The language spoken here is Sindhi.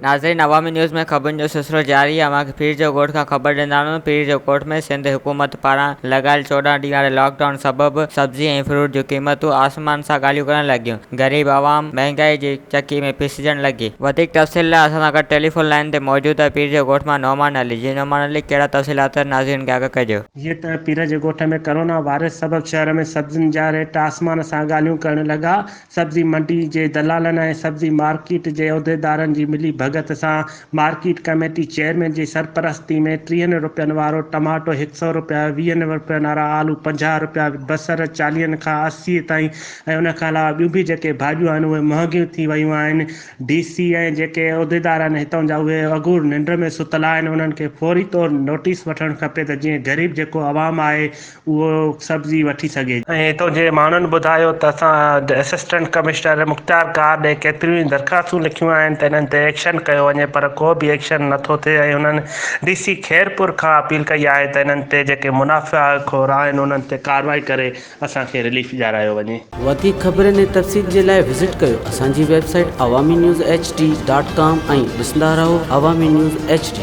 ناظرين عوامي نيوز ۾ خبرن جو سلسلو جاري آهي اوهان کي پير جو ڳوٺ کان خبر ڏيندا هلون پير جو ڳوٺ ۾ سنڌ حڪومت پاران لڳايل 14 ڏينهن واري لاڪ ڊائون سبب سبزي ۽ فروٽ جون قيمتون آسمان سان ڳالهيون ڪرڻ لڳيون غريب عوام مهنگائي جي چڪي ۾ پيسجڻ لڳي. وڌيڪ تفصيل لاء اسان سان گڏ ٽيليفون لائين تي موجود آهي پير جو ڳوٺ مان نعمان علي جي نعمان علي ڪهڙا تفصيلات ناظرين کي آگاهه ڪجو. جيئن ته پير جي ڳوٺ ۾ ڪرونا وائرس سبب شهر ۾ سبزين جا ريٽ آسمان سان ڳالهيون ڪرڻ لڳا سبزي منڊي جي دلالن ۽ سبزي مارڪيٽ جي عهديدارن جي ملي ڀڳت سان مارڪيٽ ڪميٽي چيئرمين جي سرپرستي ۾ ٽيهن روپين وارو ٽماٽو هڪ سئو روپيا، ويهن روپين وارا آلو 50 روپيا، بصر چاليهن کان 80 تائين ۽ ان کان علاوه ٻيون به جيڪي ڀاڄيون آهن اهي مهانگيون ٿي ويون آهن. ڊي سي ۽ جيڪي عهديدار آهن هتان جا اهي اگهور ننڊ ۾ ستل آهن انهن کي فوري طور نوٽيس وٺڻ کپي ته جيئن غريب جيڪو عوام آهي اهو سبزي وٺي سگهي. ۽ هتان جي ماڻهن ٻڌايو ته اسان اسسٽنٽ ڪمشنر مختيار ڪار ڏي ڪيتريون ئي درخواستون لکيون آهن ته انهن تي ايڪشن ڪيو وڃي پر ڪو به ايڪشن نٿو ٿئي ۽ انهن ڊي سي خيرپور کان اپيل ڪئي آهي ته انهن تي جيڪي منافع خور آهن انهن تي ڪارروائي ڪري اسان کي رليف ڏيارايو وڃي. وڌيڪ خبرن ۽ تفصيل جي لاء وزٽ ڪيو اسان جي website Awami news H D dot com ۽ ڏسندا رهو عوامي نيوز ايڇ ڊي.